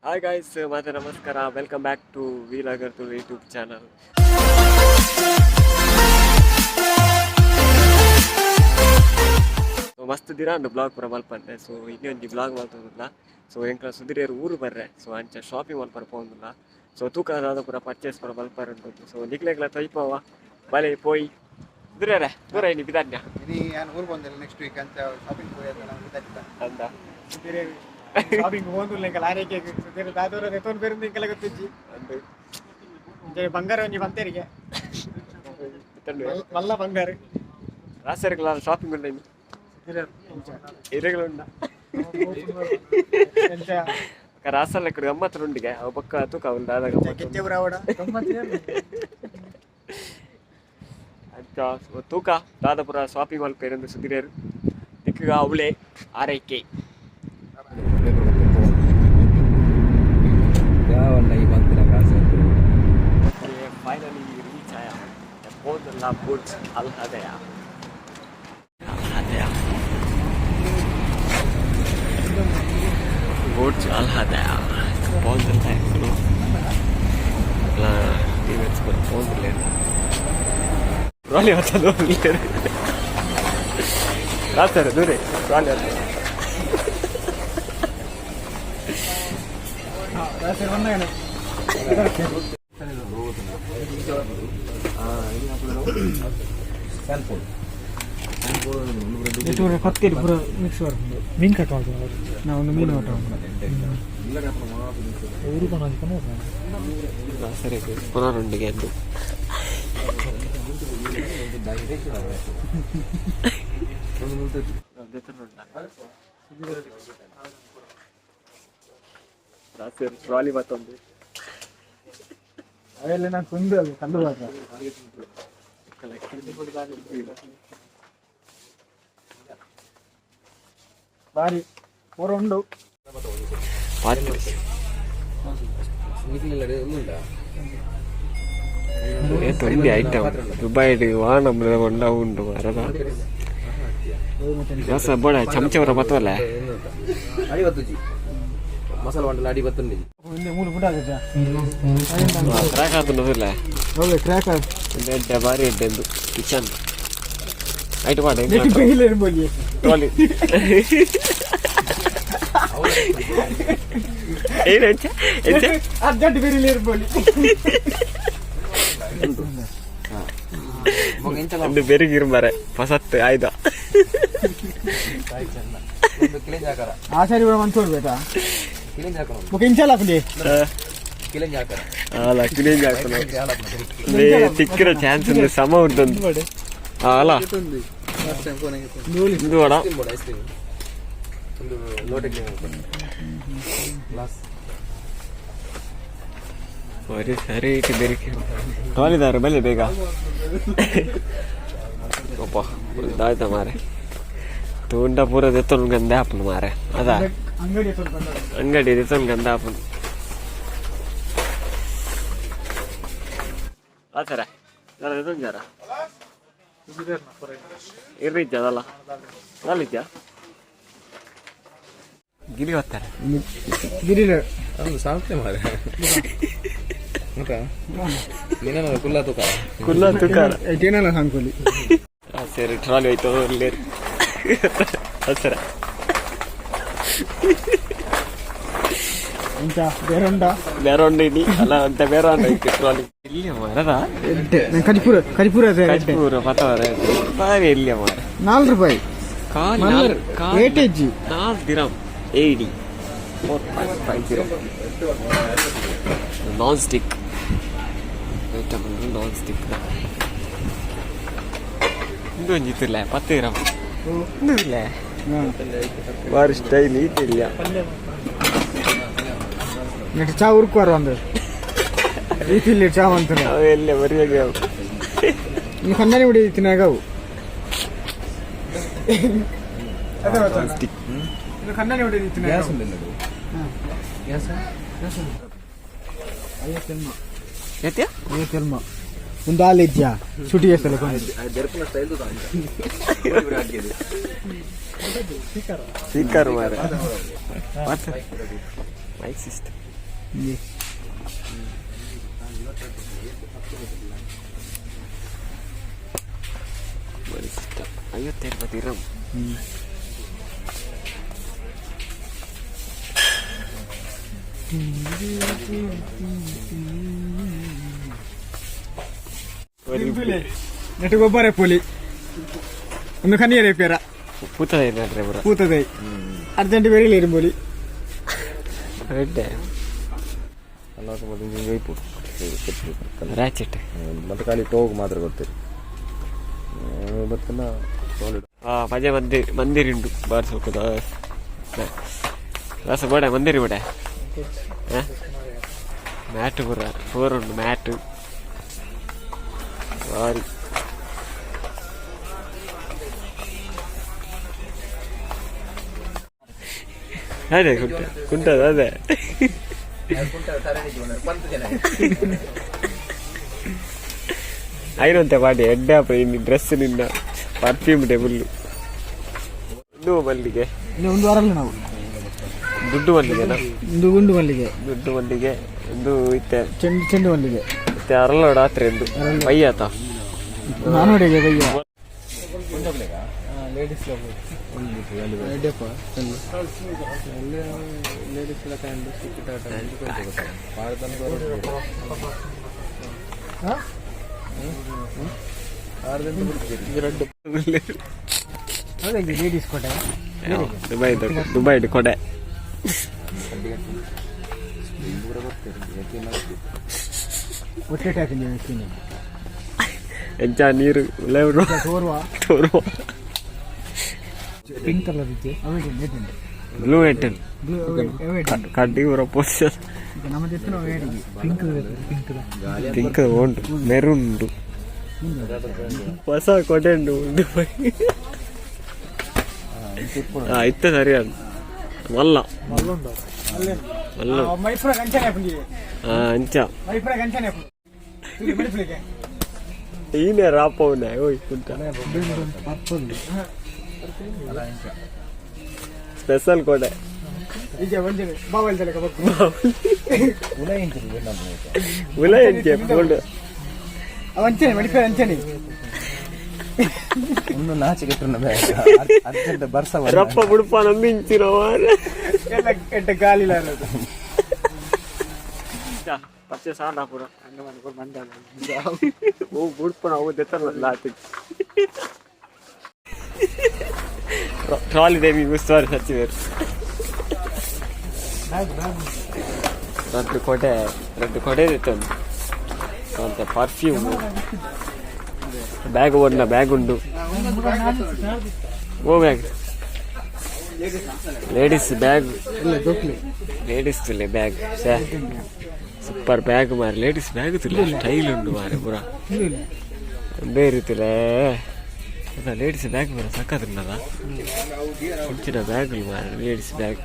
Hi guys, ಮತ್ತೆ ನಮಸ್ಕಾರ. Welcome back to vlogger Tulu YouTube channel. ಮಸ್ತ್ ದಿನ ಅಂದು ಬ್ಲಾಗ್ ಪೂರ ಮಲ್ಪಂದೆ. ಸೊ ಇನ್ನೊಂದು ಬ್ಲಾಗ್ ಮಲ್ತೊಂದುಲ್ಲ. ಸೊ ಎಂಕ್ಲ ಸುದಿರಿಯರು ಊರು ಬರ್ರೆ. ಸೊ ಅಂಚ ಶಾಪಿಂಗ್ ಮಲ್ಪರ ಪೋಂದುಲ್ಲ. ಸೊ ತೂಕ ದಾದ ಪೂರ ಪರ್ಚೇಸ್ ಪೂರ ಮಲ್ಪರ ಉಂಟು. ಸೊ ನಿಕ್ಲೆಗ್ಲ ತೊಯ್ಪವ ಬಲೆ ಪೋಯಿ ದುರ್ಯಾರೆ ದೂರ ಇನಿ ಬಿದಾನ್ಯ. ಇನಿ ಯಾನ್ ಊರು ಬಂದಿಲ್ಲ ನೆಕ್ಸ್ಟ್ ವೀಕ್ ಅಂತ ಶಾಪಿಂಗ್ ಪೋಯಿ ಅಂತ ನಾವು ಗೊತ್ತಾಗ್ತಾ. ಅಂದ. ಶಾಪಿಂಗ್ ಹೋಗುದಿಲ್ಲ ಇಂಕಲ ಆರೈಕೆ ಸುದಿರ ದಾದೂರ ಎತ್ತೊಂದು ಬೇರೆ ಇಂಕಲ ಗೊತ್ತಿಜ್ಜಿ. ಅಂದು. ಇಂಚ ಬಂಗಾರ ಒಂಜಿ ಬಂತೇರಿಗೆ. ತಂಡು. ಮಲ್ಲ ಬಂಗಾರ. ರಾಸರಿಗಳ ಶಾಪಿಂಗ್ ಉಂಡ ಇನಿ ಎರೆಗಳು ಉಂಡ. ಎಂಚ? ರಾಸಲ್ಲ ಕಡೆ ಗಮ್ಮತ್ತು ಉಂಡಿಗೆ ಅವ ಪಕ್ಕ ತೂಕ ಉಂಡ ದಾದ ಗಮ್ಮತ್ತು. ಕೆಚ್ಚೆ ಬರಾವಡ. ಅಂತ ತೂಕ ದಾದಪುರ ಶಾಪಿಂಗ್ ಮಾಲ್ ಪೇರೊಂದು ಸುದಿರೇರು ದಿಕ್ಕುಗ ಅವಳೆ ಆರೈಕೆ. ಯಾವಲ್ಲ ಈ ಮಂತಿನ ಕಾಸು? ಫೈನಲಿ ರೀಚ್ ಆಯ ಹೋದಲ್ಲ ಬುರ್ಜ್ ಅಲ್ ಹದಯ, ಅಲ್ ಹದಯ, ಬುರ್ಜ್ ಅಲ್ ಹದಯ ಪೋಂದಿಲ್ಲ. ಟೀಮೇಟ್ಸ್ ಕೂಡ ಪೋಂದಿಲ್ಲ. ಟ್ರಾಲಿ ಹತ್ತದು ರಾತ್ರಿ ದೂರ ಟ್ರಾಲಿ ಹತ್ತದು. ಕೊತ್ತಿರಿ ಪೂರ ಮಿಕ್ಸ್ ಬರ್ಪುಂಡು ಮೀನು ಕಟ್ ಮಾಡ್ತೀವಿ ನಾವು ಒಂದು ಮೀನು ಕಟ್. ಊರು ಕೊಂಡು. ಸರಿ, ಪುನರುಂಡಿಗೆ ಎಂದು ಟ್ರಾಲಿ ಮತ್ತೊಂದು. ಅವೆಲ್ಲ ನಾನು ಕುಂದು ಅದು ಕಲ್ಲು ಬಾಕ. ಬಾರಿ ಪೂರ ಉಂಡು. ಪಾತ್ರೆ. ತೊಂಡಿ ಐಟಮ್ ದುಬೈಡ್ ವಾನ ಉಂಡ ಉಂಡು ಅರದ ದೋಸೆ ಬೋಡ ಚಮಚವರ ಬತ್ತವಲ್ಲ. ಅಡಿ ಬತ್ತುಜಿ ಮಸಾಲ వంటలు ಅಡಿ ಬತ್ತುಂಡಿ. ಹಿಂದೆ ಮೂರು ಪುಟ ಆಗುತ್ತೆ. ಕ್ರ್ಯಾಕ್ ಆತುಂಡದಿಲ್ಲ. ಹೌದು, ಕ್ರ್ಯಾಕ್. ಎಡ್ಡೆ, ಬಾರಿ ಎಡ್ಡೆ ಎಂದು ಕಿಚನ್ ಐಟ್ ಪಾಡ. ಬೇಯಿಲೆ ಇರ್ಬೋದು. ಟ್ರಾಲಿ ಏನು ಎಂಚ ಎಂಚ? ಅರ್ಜೆಂಟ್ ಬೇರೆ ಇರ್ಬೋದು. ಒಂದು ಬೆರಿಗಿರು ಮರೆ ಪಸತ್ತು ಆಯ್ದ. ಕಿಲೆಂಜ್ ಹಾಕಾರ. ಆ ಸರಿ ಕೂಡ ಮಂಚೋಡು ಬೇಕಾ? ಕಿಲೆಂಜ್ ಹಾಕೋಣ. ಬೊಕ ಇಂಚಲ ಹಾಕುಂಡಿ. ಕಿಲೆಂಜ್ ಹಾಕಾರ. ಅಲ್ಲ, ಕ್ಲೀನ್ ಹಾಕೋಣ. ತಿಕ್ಕಿರ ಚಾನ್ಸ್ ఉంది ಸಮ ಉಂಟು ಅಲ್ಲ. ಇದು ವಡ. ಐಸ್ ಕ್ರೀಮ್ ಒಂದು ಲೋಟೆ ಗ್ಲಾಸ್. ಸರಿ ಸರಿ, ಇಟ್ಟು ಬೆರಿಕೆ ಟ್ರಾಲಿದಾರ ಬಲ್ಲಿ ಬೇಗ ಒಪ್ಪ ಆಯ್ತಾ ಮಾರೆ. ತೂಂಡ ಪೂರ ದೆತ್ತೊಂದು ಗಂದೆ ಆಪುಂಡು ಮಾರೆ ಅದ. ಅಂಗಡಿ ಸ್ವಲ್ಪ. ಅಂಗಡಿ ದೆತ್ತೊಂದು ಗಂದೆ ಆಪುಂಡು. ಆ ಸರ ದೆತ್ತೊಂದು ಜರ ಇರ್ರಿಜ್ಜ ಅದಲ್ಲ ನಾಲಿಜ್ಜ ಗಿರಿ ಹೊತ್ತಾರೆ. ಗಿರಿಲ. ಅದು ಸಾಕ್ತೆ ಮಾರೆ. ನಿನ್ನ ಕುಲ್ಲ ತುಕ. ಕುಲ್ಲ ತುಕಾರ. ಏನೆಲ್ಲ ಸಾಂಕೋಲಿ. ಸರಿ, ಟ್ರಾಲಿ ಹೋಯ್ತು ಲೇರ್ ಸರ. ಎಂತ ಬೇರೆ ಉಂಟಾ? ಬೇರೆ ಉಂಡು ಇಡಿ ಅಲ್ಲ ಅಂತ ಬೇರೆ ಉಂಡು ಐತೆ ಟ್ರಾಲಿ ಇಲ್ಲಿ ಮರದ. ಎಡ್ಡೆ ಕರಿಪುರ ಕರಿಪುರ. ಕಜ್ಪೂರ ಪತ್ತವರ ಬಾರಿ ಎಲ್ಲಿ ಮಾರ. 4 ರೂಪಾಯಿ. ಕಾಲಿ. ರೇಟ್ ಹೆಜ್ಜಿ. 4 ದಿರಮ್ ಏಡಿ 4.50. Non stick item, non stick. ಇಂದು ಒಂಜಿ ಇತ್ತಿಲ್ಲ 10 ಗ್ರಾಮ್ ಇಂದು ಇಲ್ಲ. ಬಾರಿ ಸ್ಟೈಲ್ ಈತಿಲ್ಲ. ನೆಟ್ ಚಾ ಉರ್ಕುವಾರ ಒಂದು ರೀತಿಯಲ್ಲಿ ಚಾ ಅಂತಾರೆ. ಎಲ್ಲ ಬರಿಯಾಗಿ. ಇನ್ನು ಕಂದನಿ ಬಿಡಿ ತಿನ್ನಾಗವು. Non stick. ಇನ್ನು ಕಂದನಿ ಬಿಡಿ. ಗ್ಯಾಸ್ ಉಂಡಿಲ್ಲ. ಗ್ಯಾಸ್. ಏತ್ಯ? ಒಂದು ಹಾಲು ಇದ್ಯಾ ಶುಟಿ ಎಷ್ಟಲ್ಲ? ಬೆರ್ಪುನ ಸ್ಟೈಲ್. ಸ್ಪೀಕರ್ ಮಾರೆ, ಮೈಕ್ ಸಿಸ್ಟಮ್. 50 ದಿರಮ್. ನೆಟ್ಟು ಗೊಬ್ಬರ ಪುಲಿ ಒಂದು ಕನಿಯರೆ ಪೇರ. ಪೂತದ ಏನಾದ್ರೆ ಪೂರ. ಪೂತದೈ ಅರ್ಜೆಂಟ್ ಬೇರೆ ಇರುಂಬೋಲಿ. ಎಡ್ಡೆ. ರಾಚೆಟ್. ಮತ್ತೆ ಖಾಲಿ ಟೋಗ್ ಮಾತ್ರ ಗೊತ್ತಿರಿ ಬತ್ತನ ಸಾಲಿಡ್. ಆ ಪಜೆ ಮಂದಿರ್ ಮಂದಿರ ಉಂಟು ಬಾರ್ ಸೋಕುದ ರಸ ಬೋಡ ಮಂದಿರ ಬೋಡ. ಮ್ಯಾಟ್ ಪೂರ ಫೋರ್ ಉಂಡು ಮ್ಯಾಟ್ ಬಾರಿ. ಅದೇ ಕುಂಟ ಕುಂಟದ ಅದೇ. ಐನಂತೆ ಪಾಡಿ ಎಡ್ಡೆ ಆಪ ಇನ್ನು ಡ್ರೆಸ್ ನಿನ್ನ ಪರ್ಫ್ಯೂಮ್ ಟೇಬಲ್ ಇದು ಮಲ್ಲಿಗೆ. ಇಲ್ಲಿ ಒಂದು ವಾರ ನಾವು. ದುಡ್ಡು ಮಲ್ಲಿಗೆನಾ? ಒಂದು ಗುಂಡು ಮಲ್ಲಿಗೆ. ದುಡ್ಡು ಮಲ್ಲಿಗೆ ಒಂದು ಇತ್ತೆ. ಚೆಂಡು ಚೆಂಡು ಮಲ್ಲಿಗೆ. ಇತ್ತೆ ಅರಳೋಡ ರಾತ್ರಿ ಎಂದು ಬೈಯಾತ. ನಾನು ಬಯ್ಯ. ಲೇಡೀಸ್ ಕೋಟೆ. ದುಬೈ ದುಬೈ ಕೊಡೆ. ಹೊಟ್ಟೆ ಹಾಕಿದ್ದೀನಿ. ಎಂಚ ನೀರು ಉಲ್ಲ. ತೋರುವ. ತೋರುವ. ಪಿಂಕ್ ಕಲರ್ ಇತ್ತು ಅವೇಟ್ ಉಂಟು. ಬ್ಲೂ ಎಟ್ಟನ್. ಬ್ಲೂ ಅವೇಟ್. ಕಡ್ಡಿ ಊರ ಪೋಸ್ಟ್. ನಮ್ಮ ಎತ್ತಿನ pink pink. Pink ಉಂಟು, ಮೆರೂನ್ ಉಂಟು, ಹೊಸ ಕೊಡೆ ಉಂಟು ದುಬೈ. ಆ ಇತ್ತ ಸರಿ ಅದು ಮಲ್ಲ ಮಲ್ಲ. ಮೈಪುರ ಕಂಚನೆ ಹಾಕೊಂಡು. ಆ ಅಂಚ. ಮೈಪುರ ಕಂಚನೆ ಹಾಕೊಂಡು ಮಡಿಪುಲಿಗೆ. ಈನೆ ರಾಪವನೆ ಓಯ್ ಕುಂಟ. ಸ್ಪೆಷಲ್ ಕೊಡೆ. ಈಗ ಒಂಜೆ ಬಾವಲ್ ತಲೆಕ ಬಕ್ಕು. ಉಲ ಎಂಚೆ ಬೋಲ್ಡ್. ಅವಂಚನೆ ಮಡಿಪುರ ಅಂಚನೆ. ಒಂದು ನಾಚಿಕೆ ಅರ್ಜೆಂಟ್ ಬರ್ಸ. ರಪ್ಪ ಬುಡ್ಪ ನಂದು ಇಂಚಿನ. ಎಲ್ಲ ಕೆಟ್ಟ ಗಾಲಿ ಇರೋದು. ಪರ್ಚೇಸ್ ಆಂಡ ಪೂರ ಓ ಬುಡ್ಪನ ಅವು ದೆತ್ತಲ್ಲ ಲಾತಿ ಟ್ರಾಲಿ ದೇವಿ ಉಸ್ತುವಾರಿ ಸಚಿವರು. ರಡ್ಡು ಕೊಡೆ, ರಡ್ಡು ಕೊಡೆ ದೆತ್ತೊಂದು ಮತ್ತೆ ಪರ್ಫ್ಯೂಮ್ ಬ್ಯಾಗ್ ಓಡ್ನ ಬ್ಯಾಗ್ ಉಂಡು. ಓ bag, ladies bag, ladies ತುಲೆ bag super bag ಮಾರೆ. ಲೇಡೀಸ್ ಬ್ಯಾಗ್ ತುಲೆ ಸ್ಟೈಲ್ ಉಂಡು ಮಾರೆ ಪೂರ ಬೇರೆ ತುಲೆ. ಲೇಡೀಸ್ ಬ್ಯಾಗ್ ಮಾರೆ ಸಕ್ಕತ್ತುಂಡದ ಇಂಚಿನ ಬ್ಯಾಗ್ ಮಾರೆ ಲೇಡೀಸ್ ಬ್ಯಾಗ್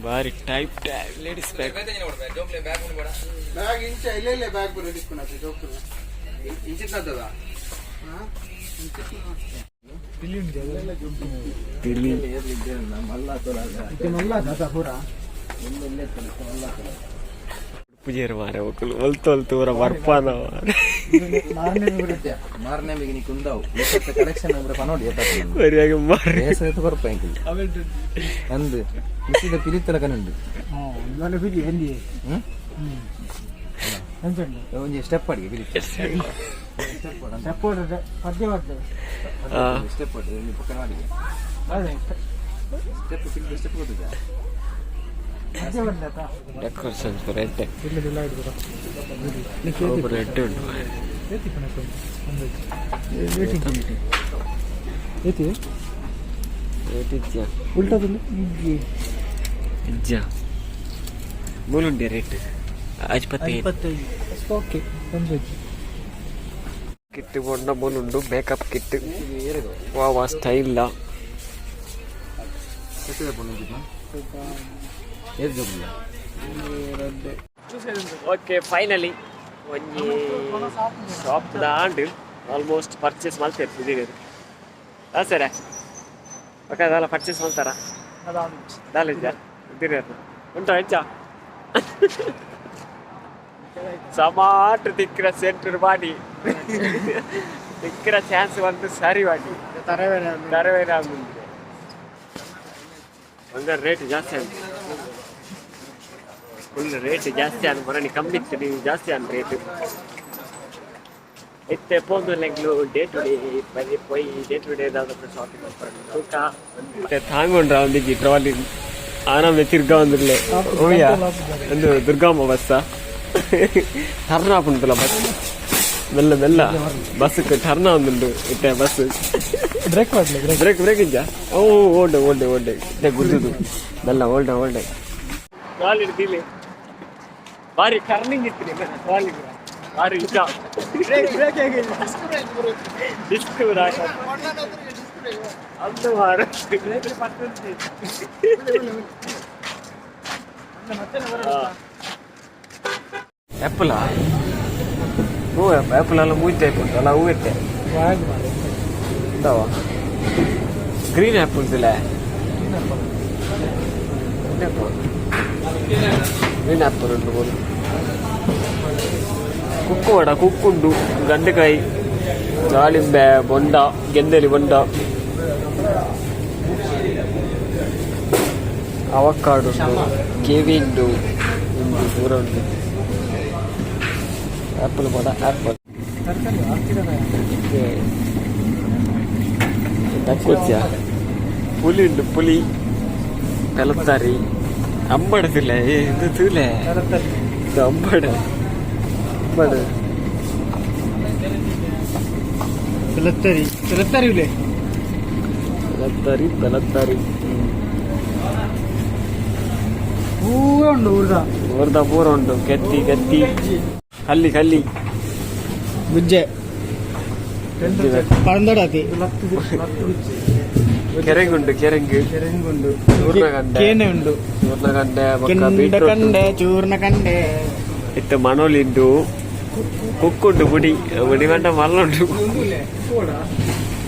ಬಾರಿ type type ladies bag. Bag ಇಂಚ ಇಲ್ಲ ಇಲ್ಲ ಬ್ಯಾಗ್ ಬರೋ ದಿಕ್ಕುನತೆ ಜೋಕುನ ಇಂಚಿತ್ತದ. ತಿಳಿ. ಪೂಜೆರು ಮಾರೆ ಒಕ್ಕಲು ಒಲ್ತು ಒಲ್ತು ಊರ ಬರ್ಪಾನ ಮಾರೆ. ಮಾರನೇ ನೀ ಕುಂದಾವು ಕಲೆಕ್ಷನ್ ಪನೋಡಿ. ಸರಿಯಾಗಿ ಮಾರೆ. ಬೇಸರ ಬರ್ಪ ಅಂದು ಮಿಸಿದ ಪಿಲಿತ್ತಲ ಕನುಂಡು. ಹ್ಮ್ ಒಂಜಿ ಸ್ಟೆಪ್ ಅಡಿಗೆ ಪಿಲಿತ್ತ. ಸ್ಟೆಪ್ ಅಡಿ ಒಂಜಿ ಪಕ್ಕನ ಅಡಿಗೆ ಸ್ಟೆಪ್ ಪಿಲಿತ ಸ್ಟೆಪ್ ಗೊತ್ತಿದೆ. ಡೆಕೋರೇಷನ್ಸ್ ಪೂರ ಎಡ್ಡೆ, ಪೂರ ಎಡ್ಡೆ ಉಂಟು ಮಾರೆ. ರೇಟ್ ಇಜ್ಜಾ? ಇಜ್ಜಾ? ಮೂಲುಂಡೆ ರೇಟ್ 55. ಕಿಟ್ ಬೊಂಡ ಮೂಲುಂಡು ಮೇಕಪ್ ಕಿಟ್ ವಾ ವಾ ಸ್ಟೈಲ್. ಏತ್ ಜೋಕುಲ್ಲ. ಓಕೆ, ಫೈನಲಿ ಒಂಜಿ ಶಾಪ್ ದಾಂಡ್ ಆಲ್ಮೋಸ್ಟ್ ಪರ್ಚೇಸ್ ಮಲ್ತೇವೆ ಸುದೀರ್. ಹಾಂ ಸರ, ಓಕೆ, ಅದೆಲ್ಲ ಪರ್ಚೇಸ್ ಮಲ್ತಾರ. ದಾಲಿಜ ಉಂಟು ಹೆಚ್ಚ ಸಮಾಟ ತಿಕ್ಕಿರ ಸೆಂಟರ್ ಮಾಡಿ ತಿಕ್ಕಿರ ಚಾನ್ಸ್ ಬಂದು ಸರಿ ಮಾಡಿ ತರವೇನ ಬಂಗಾರ ರೇಟ್ ಜಾಸ್ತಿ ಅಂತ ಫುಲ್ ರೇಟ್ ಜಾಸ್ತಿ ಅನ್ ಬರಣಿ ಕಮ್ಮಿ ಇತ್ತು ನೀವು ಜಾಸ್ತಿ ಅನ್ ರೇಟ್ ಇತ್ತೆ ಪೋಂದು ಲೆಗ್ಲು ಡೇ ಟು ಡೇ ಬರೀ ಪೋಯಿ ಡೇ ಟು ಡೇ ದಾದ ಶಾಪಿಂಗ್ ತೂಕ ತಾಂಗೊಂಡ್ರ ಒಂದಿಜ್ಜಿ ಟ್ರಾಲಿ ಆರಾಮ ತಿರ್ಗಾ ಒಂದಿರ್ಲೆ ಓಯ್ಯ ಒಂದು ದುರ್ಗಾಂಬ ಬಸ್ಸ ಟರ್ನ್ ಆಪುಂಟಲ್ಲ ಬಸ್ ಮೆಲ್ಲ ಮೆಲ್ಲ ಬಸ್ಗೆ ಟರ್ನ್ ಒಂದುಂಡು ಇತ್ತೆ ಬಸ್ ಬ್ರೇಕ್ ಮಾಡಲಿ. ಬ್ರೇಕ್ ಬ್ರೇಕ್ ಇಜ್ಜಾ? ಓ ಓಲ್ಡ್ ಓಲ್ಡ್ ಓಲ್ಡ್ ಇತ್ತೆ ಗುದ್ದುದು ಮೆಲ್ಲ ಓಲ್ಡ್ ಓಲ್ಡ್ ಟ್ರಾಲಿ ಇಡ್ದಿಲ್ಲ. ಬಾರಿ ಟರ್ನಿಂಗ್ ಇತ್ತು ಟ್ರಾಲಿ, ಬಾರಿ ಇಷ್ಟ. ಬ್ರೇಕ್ ಬ್ರೇಕ್ ಹೇಗೆ? ಡಿಸ್ಕ್ ಅಂದು ಮಾರು. ಆ್ಯಪಲ್ ಹೂ, ಆ್ಯಪಲ್ ಎಲ್ಲ ಮೂಜ್ ಟೈಪ್ ಉಂಟು ಅಲ್ಲ? ಹೂ ಇತ್ತೆ ಉಂಡವ ಗ್ರೀನ್ ಆ್ಯಪಲ್ಸ್ ಇಲ್ಲ? ಗ್ರೀನ್ ಆ್ಯಪಲ್ ಉಂಟು ಬೋಲು. ಕುಕ್ಕು ವಡ, ಕುಕ್ಕುಂಡು, ಗಂಡೆಕಾಯಿ, ದಾಳಿಂಬೆ, ಬೊಂಡ, ಗೆಂದೆಲಿ ಬೊಂಡ, ಅವಕಾಡು ಉಂಟು, ಕಿವಿ ಉಂಟು, ಉಂಟು ಪೂರ ಉಂಟು. ಆ್ಯಪಲ್ ಬಡ ಆ್ಯಪಲ್ ತಕ್ಕೊಚ್ಚ. ಪುಲಿ ಉಂಟು, ಪುಲಿ, ಪೆಲತ್ತಾರಿ, ಅಂಬಡದಿಲ್ಲ. ಇದು ತೂಲೆ, ಇದು ಅಂಬಡ ಅಂಬಡ. ಪೆಲತ್ತರಿ ಪೆಲತ್ತರಿ ಇಲ್ಲೇ. ಪೆಲತ್ತಾರಿ ಪೆಲತ್ತಾರಿ. ಪೂರ ಉಂಡು ಊರ್ದ. ಊರ್ದ ಪೂರ ಉಂಟು. ಕೆತ್ತಿ ಕೆತ್ತಿ, ಕಲ್ಲಿ ಕಲ್ಲಿ. ಗುಜ್ಜೆ ಪರಂದಡಾತಿ. ಕೆರೆಂಗುಂಡು, ಕೆರೆಂಗು. ಕೆರೆಂಗುಂಡು. ಚೂರ್ಣಗಂಡೆ. ಕೇನೆ ಉಂಡು. ಚೂರ್ಣಗಂಡೆ ಬೊಕ್ಕ ಕೆಂಡ ಬೀಟ್ರೂಟ್. ಕಂಡೆ ಚೂರ್ಣ ಕಂಡೆ. ಇತ್ತೆ ಮನೋಲಿ ಉಂಟು, ಕುಕ್ಕುಂಡು, ಬುಡಿ ಬುಡಿ ಮಂಡ ಮಲ್ಲುಂಡು.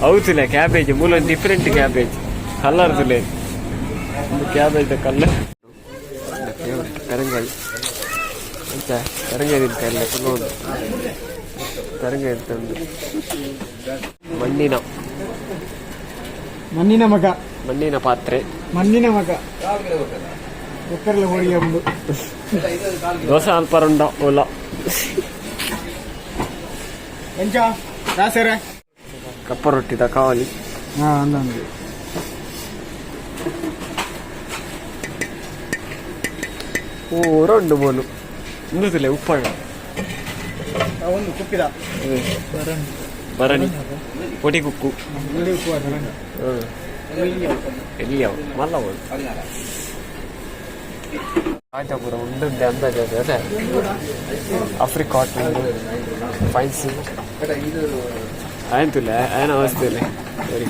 ಹೌದಿಲ್ಲ, ಕ್ಯಾಬೇಜ್ ಮೂಲ ಡಿಫರೆಂಟ್ ಕ್ಯಾಬೇಜ್ ಕಲರ್ ತುಲೆ. Cabbage colour. ಕರಂಗಾಯಿ ಎಂತ? ಕರಂಗಾಯಿ ತಿಂತ ಇಲ್ಲ? ಉಂಟು ಕರಂಗಾಯಿ ಉಂಟು. ಮಣ್ಣಿನ ಮಣ್ಣಿನ ಮಗ. ಮಣ್ಣಿನ ಪಾತ್ರೆ. ಮಣ್ಣಿನ ಮಗ ಒಕ್ಕರ್ಲ ಹೋಳಿಗೆ ಉಂಡು. ದೋಸೆ ಅಲ್ಪರುಂಡ ಓಲ. ಎಂಚ ದಾಸರ? ಕಪ್ಪ ರೊಟ್ಟಿದ ಕಾವಲಿ. ಹಾ, ಅಂದಂದು. ಪೂರ ಉಂಡು ಬೋಲು. ಇಂದುದಿಲ್ಲ ಉಪ್ಪಣ್ಣ. ಒಂದು ಕುಪ್ಪಿದ. ಭರಣಿ, ಪೊಡಿ ಕುಕ್ಕು. ಎಲ್ಲಿ ಅವು ಮಲ್ಲ ರಾಜಪುರ ಉಂಡು ಅಂದಾಜು ಅದೇ. ಅಫ್ರಿಕಾಟ್ ಉಂಡು, ಫೈನ್ಸಿ ಆಯ್ತುಲ್ಲ, ಏನ ಅವಸ್ಥೆ ಇಲ್ಲ. ಸರಿ.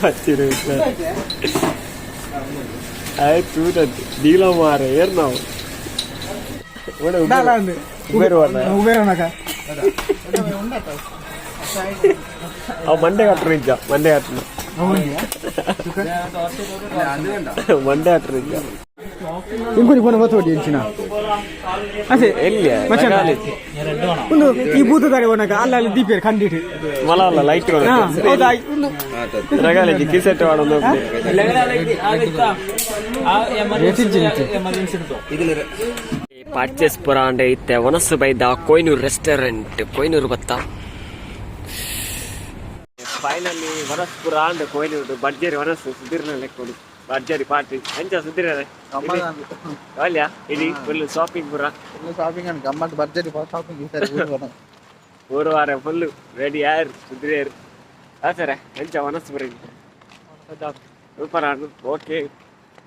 ಹಚ್ಚಿರು ಆಯ್ತು. ನೀಲ ಮಾರ ಏರ್ ನಾವು ಉಬೇರನಕ. ಅವ್ ಮಂಡೆ ಕಟ್ಟರು ಇದ್ದ, ಮಂಡೆ ಕಟ್ಟರು, ಮಂಡೆ ಕಟ್ಟರು ಇದ್ದ. ಇಂಕುನಿ ಪೋನ ಬತ್ತೋಡಿ ಎಂಚಿನ ಅಸೆ. ಎಲ್ಲಿ? ಒಂದು ಈ ಭೂತದಾರಿ ಒಣಗ ಅಲ್ಲ ಅಲ್ಲಿ ದೀಪೇರ್ ಖಂಡಿಟ್. ಮಲ ಅಲ್ಲ ಲೈಟ್. ಹೌದಾ ಒಂದು? ರಗಾಲೇಜಿ ಕಿಸೆಟ್ ವಾಡೊಂದು. ಪರ್ಚೇಸ್ ಪುರ ಅಂಡ ಇತ್ತೆ ಒನಸು ಬೈದ ಕೊಯ್ನೂರು ರೆಸ್ಟೋರೆಂಟ್, ಕೊಯ್ನೂರು ಬತ್ತ. ಫೈನಲಿ ವನಸ್ ಪುರ ಅಂಡ ಕೊಯ್ನೂರು ಭರ್ಜರಿ ವನಸ್ಸು. ಸುಧೀರ್ನ ಲೆಕ್ಕೊಡು ಭರ್ಜರಿ ಪಾರ್ಟಿ. ಎಂಚ ಸುಧೀರ, ಅಲ್ಯಾ ಇಡೀ ಫುಲ್ ಶಾಪಿಂಗ್ ಪುರ? ಶಾಪಿಂಗ್ ಅಂಡ್ ಗಮ್ಮತ್, ಭರ್ಜರಿ ಶಾಪಿಂಗ್ ಈ ಸರಿ ಊರು ಬರೋಣ. 3 ವಾರ ಫುಲ್ ರೆಡಿ ಯಾರು ಸುಧೀರ್. ಹಾ ಸರ, ಎಂಚ ವನಸ್ಸು ಬರೀ ಸೂಪರ್. ಓಕೆ,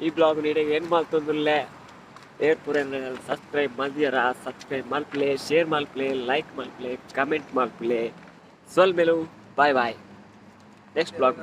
ಈ ಬ್ಲಾಗ್ ನೀಡೆ ಏನು ಮಲ್ತೊಂದುಲ್ಲೆ ಏರ್ ಪೂರ ಸಬ್ಸ್ಕ್ರೈಬ್ ಮಲ್ದಿಯರ ಸಬ್ಸ್ಕ್ರೈಬ್ ಮಲ್ಪ್ಲೆ, ಶೇರ್ ಮಲ್ಪ್ಲೆ, ಲೈಕ್ ಮಲ್ಪ್ಲೆ, ಕಮೆಂಟ್ ಮಲ್ಪ್ಲೆ. ಸೊಲ್ಮೆಲು, ಬಾಯ್ ಬಾಯ್. Next blog.